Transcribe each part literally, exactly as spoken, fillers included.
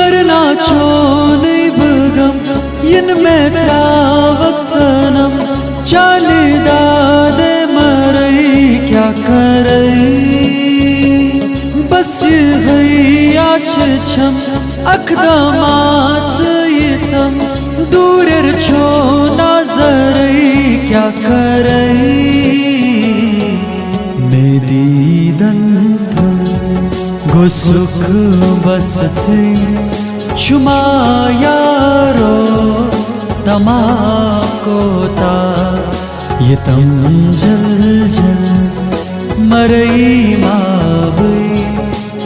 کرنا چونٕے بہٕ غم، یِنہٕ مےٚ ترٛاوَکھ صنم۔ چانہِ دادے مرے کیٛاہ کرے، بس یِہے آش چھم، اکھ دما ژٕ یہِ تم۔ دوٗریر چھو نظرے کیٛاہ کرے، مےٚ دیٖدن تل گوٚو سُکھ بس ژٕے۔ شما یارو تما کوتا، یہِ تم جل جل مرئی ما بئی۔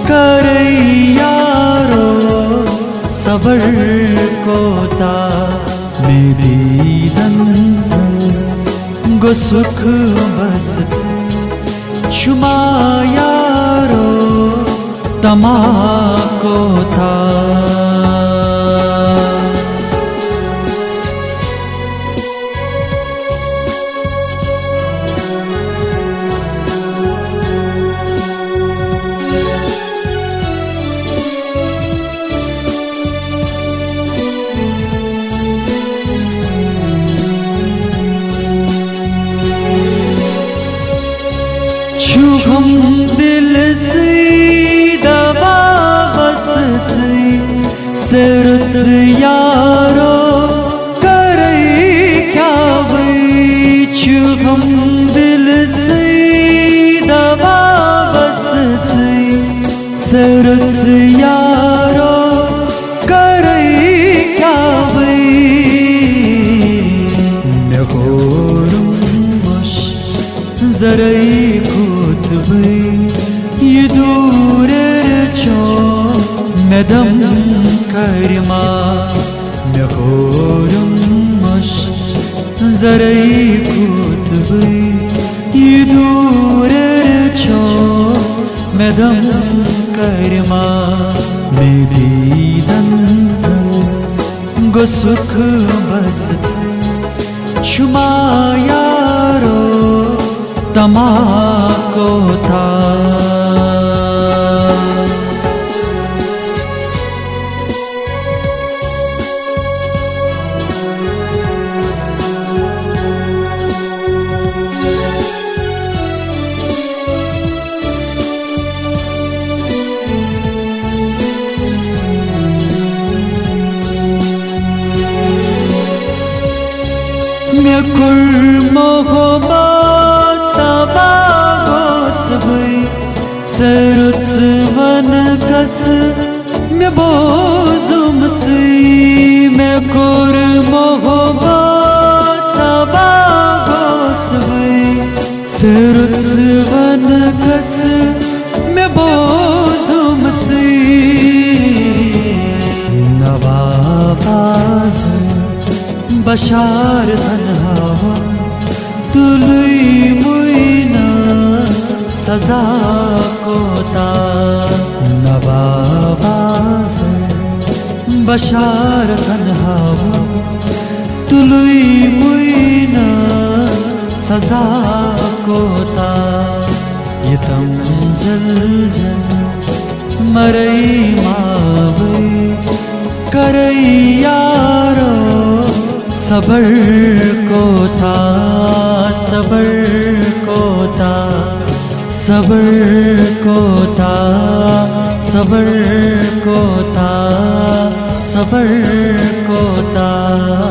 کرئی یارو صبر کوتا، مےٚ دیٖدن تل گوٚو سُکھ بس ژٕے۔ شما یارو تما کوتا۔ چھُم دِلسٕے دباوس ژٕے، ژٕ رُت یارو کرے کیٛاہ وٕے۔ چھُم دِلسٕے دباوس ژٕے، ژٕ رُت یارو کرے کیٛاہ وٕے۔ مےٚ ہووُم وش زرعی خطبہٕ، یہِ دوٗریر چھو مےٚ دم کرِما۔ مےٚ ہووُم وش زرعی خطبہٕ، یہِ دوٗریر چھو مےٚ دم کرِما۔ مےٚ دیٖدن تل گوٚو سُکھ بس ژٕے۔ شما یارو تما کوتا۔ مےٚ کوٚر محبت تباہ گوس بہٕ، ژٕ رُت ونہٕ کس مےٚ بوزُم ژٕے۔ مےٚ کوٚر محبت تباہ گوس بہٕ، ژٕ رُت ونہٕ کس مےٚ بوزُم ژٕے۔ نواب آز بشار تنہاوُن تُلُے مُینا سزا کوتا۔ نواب آز بشار تنہاوُن تُلُے مُینا سزا کوتا۔ یہِ تم جل جل مرئی ما بئی۔ کرئی یارو صبر کوتا، صبر کوتا، صبر کوتا، صبر کوتا، صبر کوتا۔